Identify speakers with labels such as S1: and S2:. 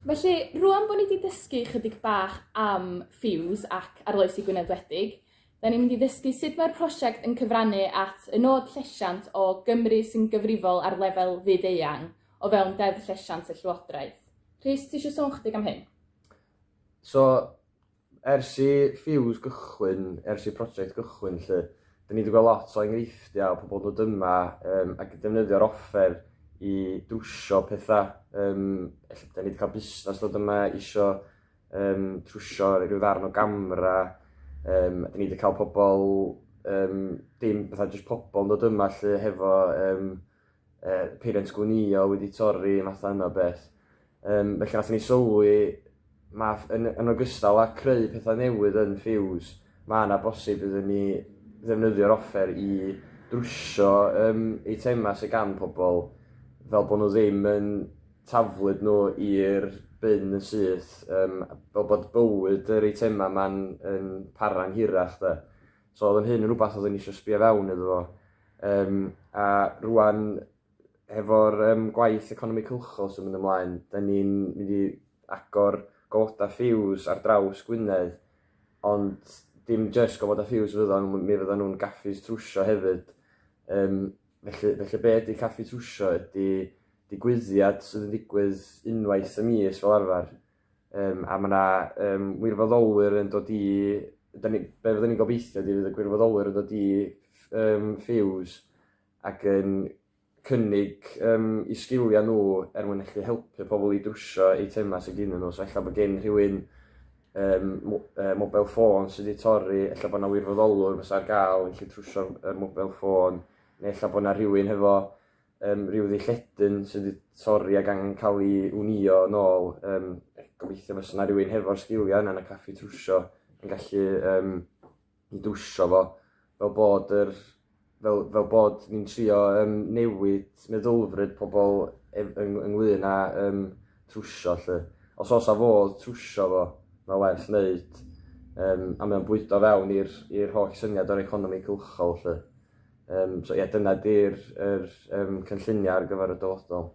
S1: Felly, rŵan bod ni wedi dysgu chydig bach am Ffiws ac Arloesi Gwynedd Wledig, da ni'n mynd i ddysgu sut mae'r prosiect yn cyfrannu at y nod llesiant o Gymru sy'n gyfrifol ar lefel fyd-eang o fewn Deddf Llesiant y Llywodraeth. Rhys, ti eisiau sôn chydig am hyn?
S2: So, Ers i Ffiws gychwyn, ers i'r prosiect gychwyn 'lly, 'dan ni 'di gweld lot o enghreifftiau o pobl yn dod yma yym ac yn defnyddio'r offer i drwsio petha yym ella 'dan ni 'di cael busnes dod yma isio yym trwsio ryw ddarn o gamera yym 'dan ni 'di cael pobl yym dim fatha jyst pobl yn dod yma 'lly hefo yym yy peiriant gwnïo wedi torri, matha yna o beth. Yym felly nathon ni sylwi ma' yn yn ogystal â creu petha newydd yn Ffiws, ma' 'na bosib iddyn ni ddefnyddio'r offer i drwsio yym eitema sy gan pobl fel bo' nhw ddim yn taflud nhw i'r bin yn syth yym fel bod bywyd yr eitema 'ma'n yn para'n hirach 'de. So o'dd yn hyn yn rwbath oedden ni isio sbio fewn iddo fo. Yym a rŵan hefo'r yym gwaith economi cylchol sy'n mynd ymlaen, 'dan ni'n mynd i agor gofodau ffiws ar draws Gwynedd, ond dim jyst gofodau ffiws fyddan nhw, mi fyddan nhw'n gaffis trwsio hefyd. Yym felly felly be ydy caffi trwsio ydy digwyddiad sydd yn digwydd unwaith y mis fel arfer. Yym a ma' 'na yym wirfoddolwyr yn dod i... 'Dan ni... Be fyddwn ni'n gobeithio ydy fydd y gwirfoddolwyr yn dod i yym Ffiws ac yn cynnig yym eu sgiliau nhw er mwyn gallu helpu pobl i drwsio eitemau sy gennyn nhw. So ella bod gen rhywun yym mo- yy mobile phone sy 'di torri, ella bod 'na wirfoddolwr fysa ar gael yn gallu trwsio'r yr mobile phone, neu ella bod 'na rhywun hefo yym ryw ddilledyn sy 'di torri ac angen cael ei wnïo yn ôl. Yym gobeithio fysa 'na rywun hefo'r sgiliau yna yn y caffi trwsio yn gallu yym i drwsio fo fel bod yr fel fel bod ni'n trio yym newid meddylfryd pobl ef- yng- ynglŷn â yym trwsio 'lly. Os oes 'na fodd trwsio fo, mae werth wneud yym a mae o'n bwydo fewn i'r i'r holl syniad o'r economi cylchol 'lly. Yym so ie dyna 'di'r yr yym cynlluniau ar gyfer y dyfodol.